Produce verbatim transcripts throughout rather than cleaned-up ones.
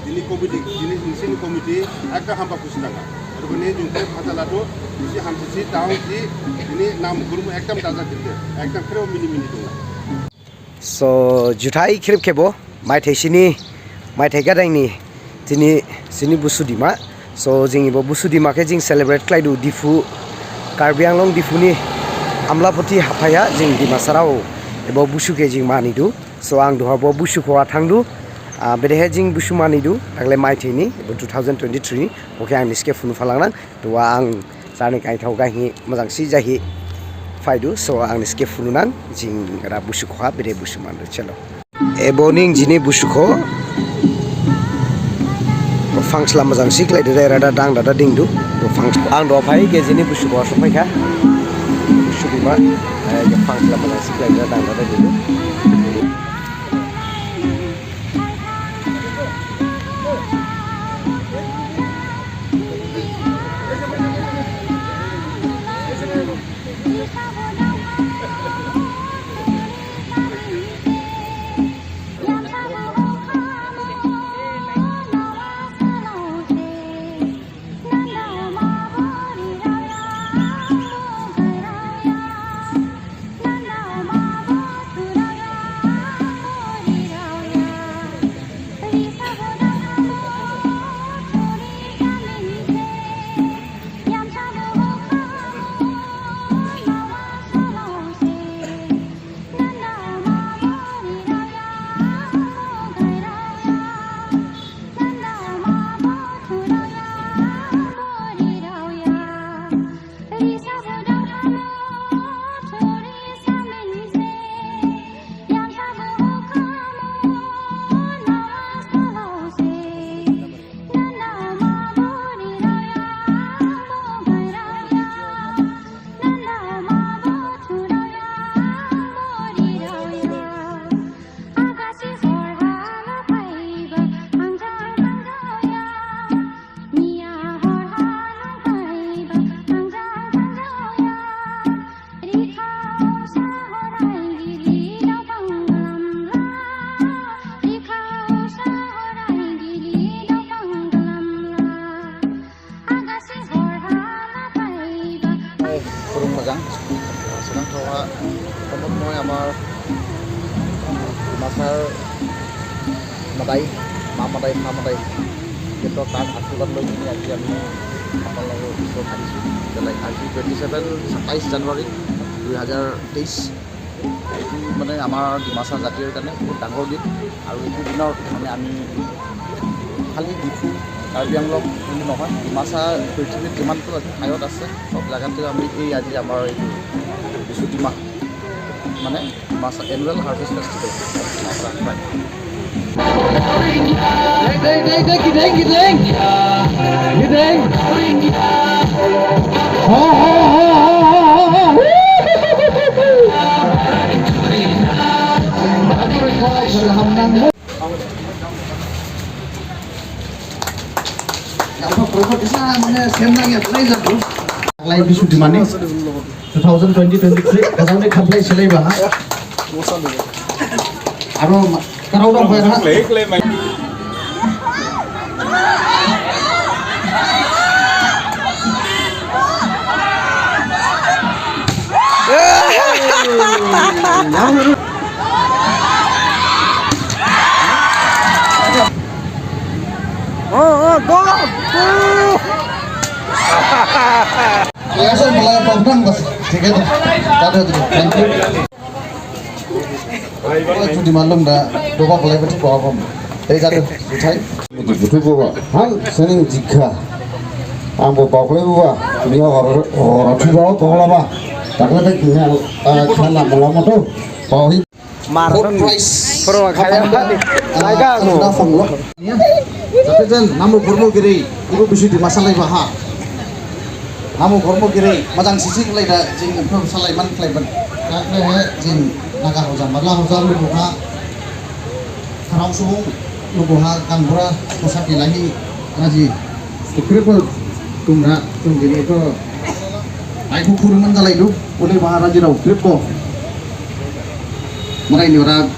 Dini committee, dini insini committee ekta hamba khusi nangkha. Odebani jing khe phaja ladu, khusi hamsisi, daong si, dini nam gurmu ekdam daja khinte, ekdam khreo mini mini dong. So, juthai khrip khebo, maithai sini, maithai gadaini, dini sini Busu Dima. So, jing ebo Busu Dima khe jing celebrate khlaidu Diphu, Karbi Anglong Diphu ni Amlapati haphaiha jing Dimasarao ebo Busu khe jing manidu. So, ang duha bo Busu khoha thangdu. Ah, bedehe jing Busu manidu, dagle maithai ni, ebo two thousand twenty-three ni, bo khe ang nisi khe phunu phalangnang. Duha ang jarni gaithao gaihi, mojangsi jahi phaidu. So, ang nisi khe phununang, jing ra Busu khoha, bedehe Busu mandu, chalo. Ebo ning jini Busu kho. Bo phangsla mojangsi khlaidu, dada dang dada dingdu. Bo phangs-, ang duha phai khe jini Busu khoha sophaikha. Busu Dima, eh, bo phangsla mojangsi khlaidu, dada dang dada dingdu. Khurumajang, sigang thaoha, tomok noi amar Dimasar madai, ma madai, ha madai, keto tan ashirbad loi kini aji ami apal logo iso marisu, belai aji twenty seven, সাতাইছ জানুৱাৰী দুই হাজাৰ তেইছ। এইটো মানে আমাৰ ডিমাচা জাতিৰ কাৰণে বহুত ডাঙৰ দিন আৰু এইটো দিনত মানে আমি খালি ডিফু, কাৰ্বি আংলং বুলি নহয়, ডিমাচা পৃথিৱীত যিমানটো ঠাইত আছে সব জেগাতে আমি এই আজি আমাৰ এইটো বিচু ডিমা মানে Dimasa annual harvest festival Dimasa. Deng, deng, deng, deng, gideng, gideng. Gideng. Ho, ho, ho. Apa proper bisa mana sem lagi apa lagi satu? Lagi bisu di mana? Two thousand twenty twenty-three, gajaoning khamplai selaiba ha. Aro ma-, karao dong kho ha. Oh, oh, go, go. Langsung mulai program, Bos. Tiket. Jatuh, jatuh. Thank you. Judi malum da, doba mulai berarti program. Tei jatuh, juthai. Judi butuh buba. Hal, sening jikha. Ang bo baklai buba. Ini orang, orang tua baklai ba. Takla tak kenal, eh, kenal malam tu. Bawa Mar fourth prize. Puro khaya. Laga aku. Tapi jen namu gurmu giri, ibu bisi di masa lai baha. Namu gurmu giri, majang sisi khlai da, jing ibu salai man khlai ban. Khlai he, jing naga hoja, marla hoja, lu buka. Kharao subung, lu buha, kangbura, kosa bilahi, raji. Khrip bo dongna, dong gini to. Ai, khurumon jalaidu, olei baha rajirao khrip bo. Marai ni ora,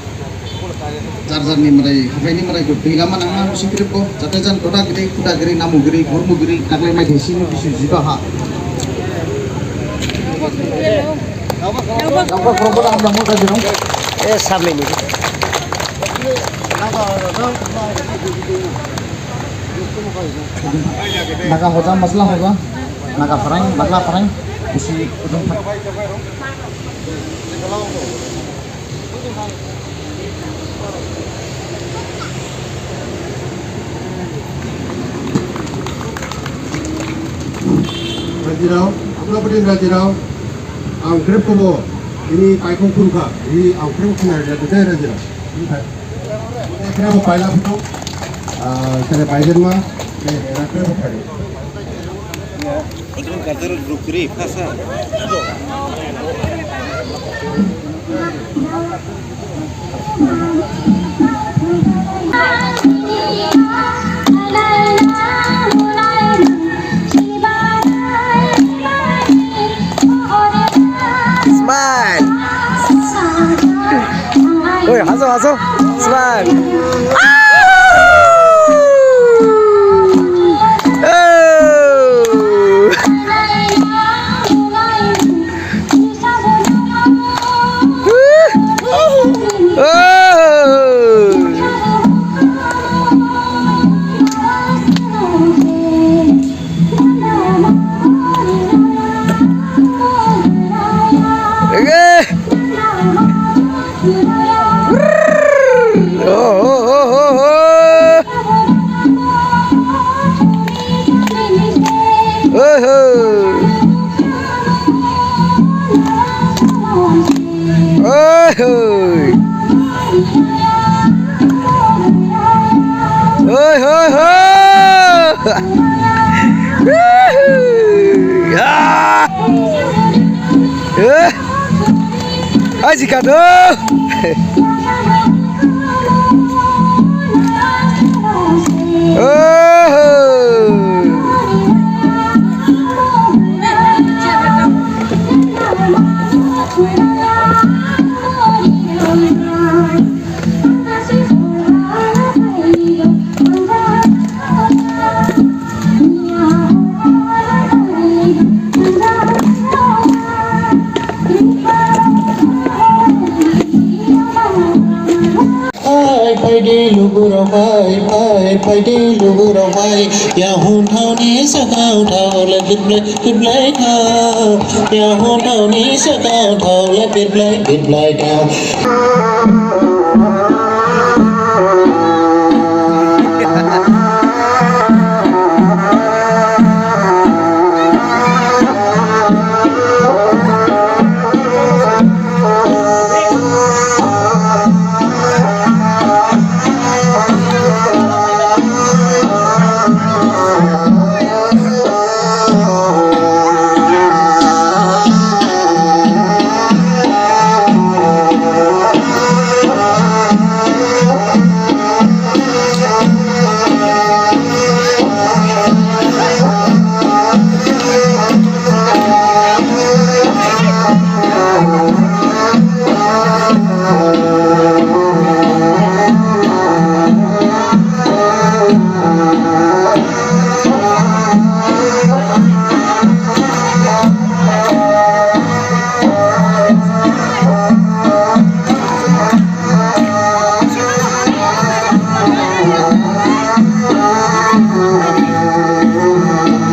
ja, Jarni madai, haphai ni madai kho, tui lama nangma, musi khrip kho, jate jan khoda giri, khuda giri, namu giri, gurmu giri, naklai mai thesi ni bisu jiba ha. Nangkho khorokbo dang dang mo kajirong. E, samne ni. Naga hoja, masala hoja, naga pharang, bagla pharang, isi udung pharang. Rajirao, apna pati rajirao, ang khrip khobo, ini paikong phurukha, ini ang khrip khna rajirao, rajirao. Ini pai-, ini khrip paila phuto, ah, sere paijen ma, ini khrip khari. Smile. Oi, haso, haso. Smile. Ah! Oh! Oh! Oke. Oh, oh, oh, oh, oh. Oi, hoi. Oi, hoi. Oi, hoi, hoi. Woohoo. Ah. Eh. Aji kado. Oh. Phai, phai de lugurao phai, phai, phai de lugurao phai. Yahon thaoni sagang thao le bit blai, bit blai thao. Yahon thaoni sagang thao le bit blai, bit blai thao.